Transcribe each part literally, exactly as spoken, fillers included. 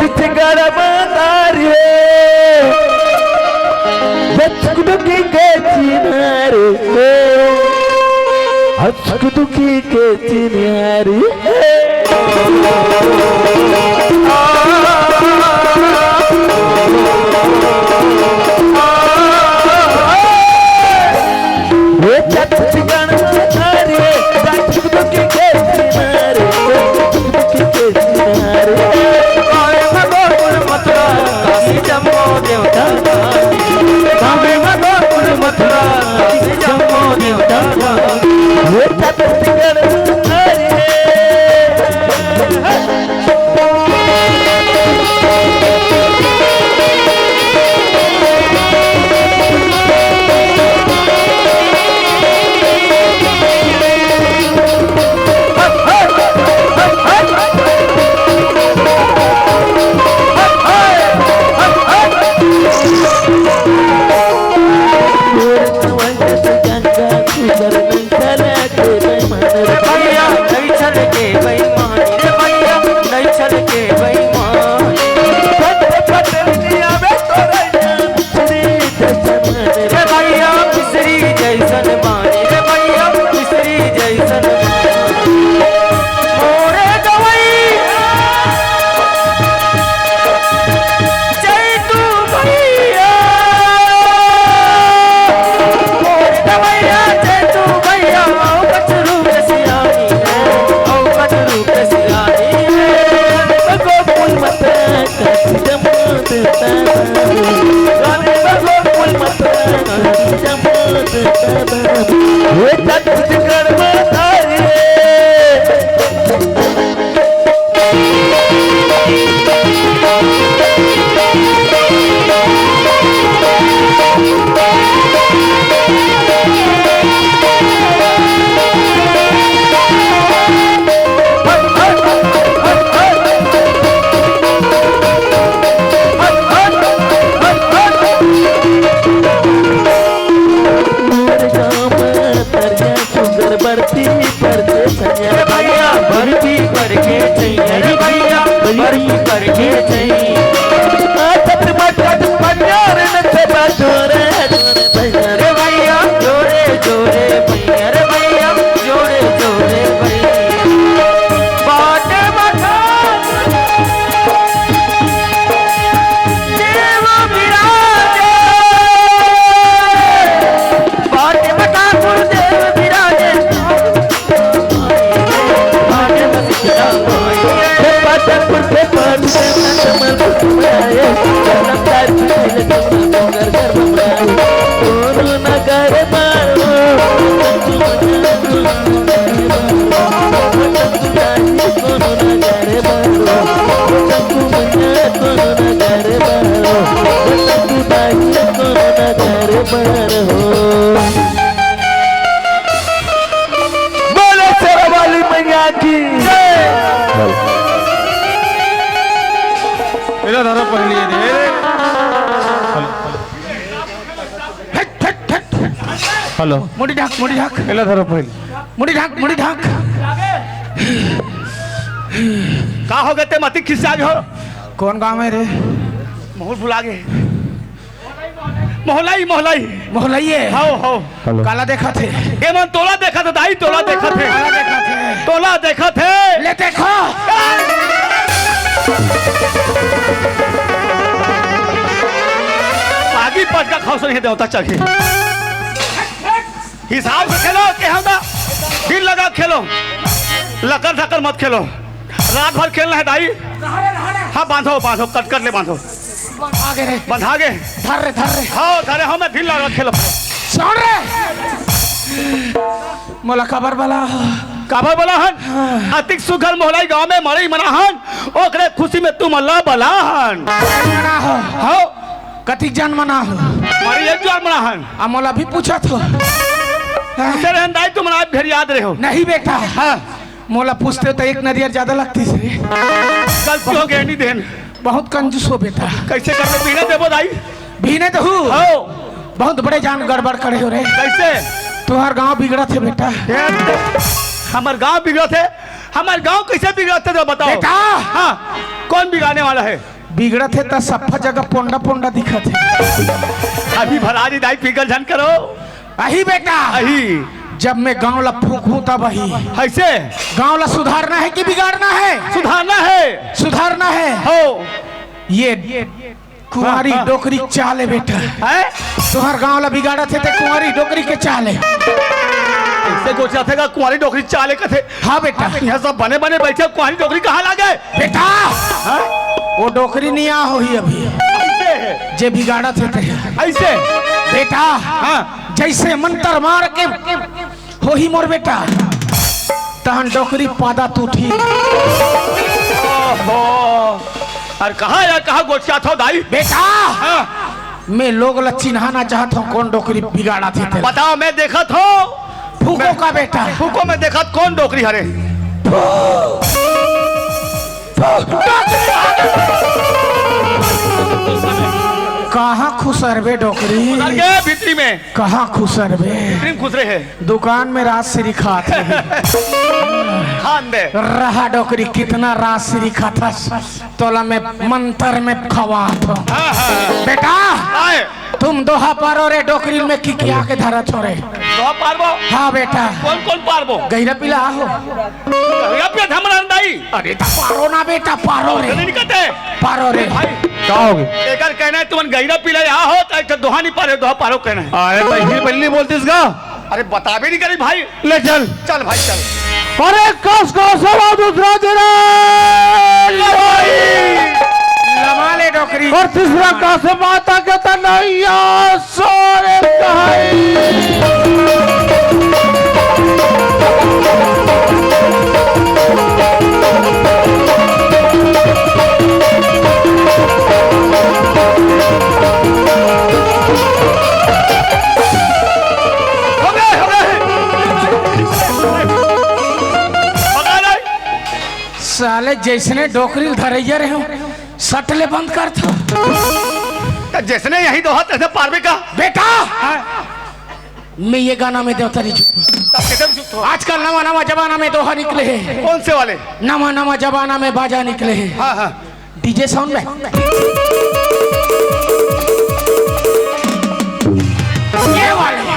गरम तारी हे, दुख दुखी के चिन्हारी हे, दुख दुखी के चिन्हारी हे। हे छत्तीसगढ़ में नारी, दुख दुखी के चिन्हारी, दुख दुखी के चिन्हारी। काशी जम्मो देवता, काशी जम्मो देवता। हे छत्तीसगढ़ में नारी। भैया, नहीं छल के बेईमान रे भैया, नहीं छल के बेईमान। रे भैया, मिश्री जैसन बानी रे भैया, मिश्री जैसन बानी। मोरे गवई जय तू भैया, मोरे गवैया जय तू भैया, ओ कचरू के सियानी है, ओ कचरू के सियानी है। गोकुल मत सुंदर बरती पर के सैया। रे भैया, बरती पर के सैया। रे भैया, बरती पर के सैया। आ, छठ मटट पनियार न छेबा जोरे, जोरे भैया। रे भैया, जोरे, जोरे भैया। रे भैया, जोरे, जोरे भैया। बाटे बता देव विराजे, बाटे बता गुरुदेव विराजे। बाटे बता गुरुदेव विराजे। बोलो शेरा वाली मैया की जय। एला धरो पहली ये दे। हेलो। मुड़ी ढाक, मुड़ी ढाक। एला धरो पहली। मुड़ी ढाक, मुड़ी ढाक। का हो गे ते मती खिसिया गे हो? कौन गांव हे रे? महूं भुला गे। मोहलाई, मोहलाई। मोहलाई हे? हव, हव। हेलो। काला देखत हे? ए मन तोला देखत हे, दाई, तोला देखत हे। काला देखत हे? तोला देखत हे। ले देखो। आगी पटका खाओ सुन हे देवता चढ़े। हिसाब से खेलो, के हम ना दिल लगा खेलो, लकर धकर मत खेलो। रात भर खेलना हे दाई। हाँ, बांधो, बांधो, कट कट ले बांधो। बंधा गे रे। बंधा गे। धर रे, धर रे। हाँ, धरे हो, मैं ढील लगा खेलो। छोड़ रे। मोला काबर बला? काबर बला हन? हाँ। अतिक सुघर मोहलाई गांव में मड़ई मना हन, ओकरे खुशी में तुम अल्लाह बला हन। मना हो। हाँ। कतिक जन मना हो? मड़ई एक जन मना हन। आ मोला भी पूछत हो। हाँ। तेरे हन दाई तुम आज घर याद रहे हो। नहीं बेटा। हाँ। मोला पूछते तो एक नरियर ज्यादा लगतीस रे। गलती हो गे, नहीं देन। बहुत कंजूस हो बेटा। कैसे कर ले? बीने देबो दाई? बीने तो हूँ। हो। बहुत बड़े जान गड़बड़ करे हो रे। कैसे? तुहार गांव बिगड़त हे बेटा। ए, हमर गांव बिगड़त हे, हमार गांव कैसे बिगड़त हे, तो बताओ। बेटा! हाँ, कौन बिगाड़ने वाला है? बिगड़त हे त सफा जगह पोंडा पोंडा दिखत हे। अभी भला जी दाई पिघल झन करो। अही बेटा। अही। जब मैं गांव ला फूंकूं तब अही। ऐसे? गांव ला सुधारना है कि बिगाड़ना है? सुधारना है। सुधारना है। हो। ये कुंवारी हाँ, हाँ। डोकरी चाल हे बेटा। हैं? तुंहर गांव ला बिगाड़त हे ते कुंवारी डोकरी के चाल हे। ऐसे गोठियाथे का कुंवारी डोकरी चाल हे कथे। हाँ बेटा। यहाँ सब बने बने बैठे, कुंवारी डोकरी कहाँ लागे? बेटा, हाँ? वो डोकरी निया होही अभी। ऐसे है। जे बिगाड़त हे ते। ऐसे? बेटा, हाँ। जैसे मंतर मार के होही मोर बेटा, तहन डोकरी पादा टूटही। ओहो। अरे कहाँ यार, कहाँ गोठियाथो दाई? बेटा, हाँ। मैं लोग ला चिन्हाना चाहत हूँ, कौन डोकरी बिगाड़त हे तेला। बताओ, मैं देखत हूँ। फूको मैं का बेटा। फूको, मैं देखत कौन डोकरी हरे। कहाँ खुसरबे डोकरी? उधर के भीतरी में। कहाँ खुसरबे? भीतरी में खुसरे है। दुकान में राजश्री खात हे। खान दे। रहा डोकरी, कितना राजश्री खाथस, तोला मैं मंतर में खवात हूँ। हाँ, हाँ। बेटा, आए। तुम दोहा पारो रे, डोकरी में किकिया के धरत हो रे। दोहा पारबो? हाँ बेटा। कौन कौन पारबो? गहिरा पीला आहो। गहिरा पीला धमरा दाई। अरे त पारो ना बेटा, पारो रे। नहीं कहते। पारो रे। भाई। का होगे? एकर कहना है तुमन गहिरा पीला आहो, त एक ठो दोहा नहीं पारे, दोहा पारो कहना है। अरे भाई, फिर पहले नहीं बोलतीस का? अरे बताबे नहीं करी भाई। ले चल। चल भाई चल। अरे कस का सवा दूसरा तेरा। ले भाई। लमा ले डोकरी। और तीसरा का से माता के तनैया सोरे कहाई। हो गए, हो गए। पकड़ ले। साले जैसने डोकरी ल धरैया रहे हो, सट ले बंद कर था। त जैसने यही दोहा तैसने पारबे का? बेटा, हाँ। मैं ये गाना में देवता नहीं झूठ। तब किधर झूठ हो? आजकल नवा नवा जमाना में दोहा निकले हैं। कौन से वाले? नवा नवा जमाना में बाजा निकले हैं। हाँ, हाँ। डीजे साउंड में। ये वाले।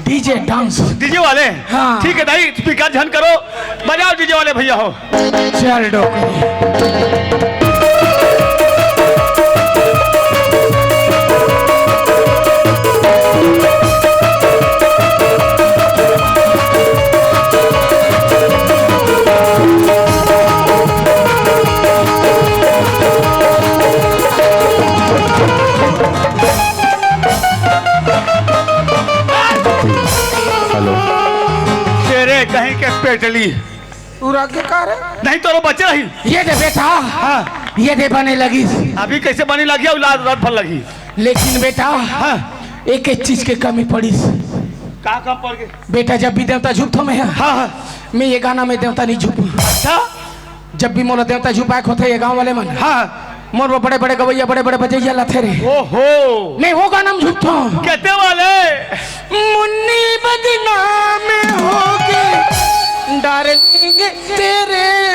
DJ dance. डीजे वाले? हाँ। ठीक है दाई, स्पीकर झन करो, बजाओ डीजे वाले भैया हो। चल डोकरी। हेलो। तेरे कहीं के पेटली। तू रख के का रे? नहीं तो बचे रही। ये दे बेटा। हाँ। ये दे बने लगी। अभी कैसे बने लगी? और रात, रात भर लगी। लेकिन बेटा, हाँ। एक, एक चीज के कमी पड़ी। का कम पड़ गई? बेटा, जब भी देवता झुकथो मैं, हाँ, हाँ। मैं ये गाना में देवता नहीं झुकूं। अच्छा? जब भी मोला देवता झुपाए होथे ये गांव वाले मन, हाँ। मोर वो बड़े-बड़े गवैया, बड़े-बड़े बजैया लाथे रे। ओहो। मैं वो गाना में झुकथो। कहते वाले। मुन्नी बदनाम होगी, डार्लिंग तेरे। ए!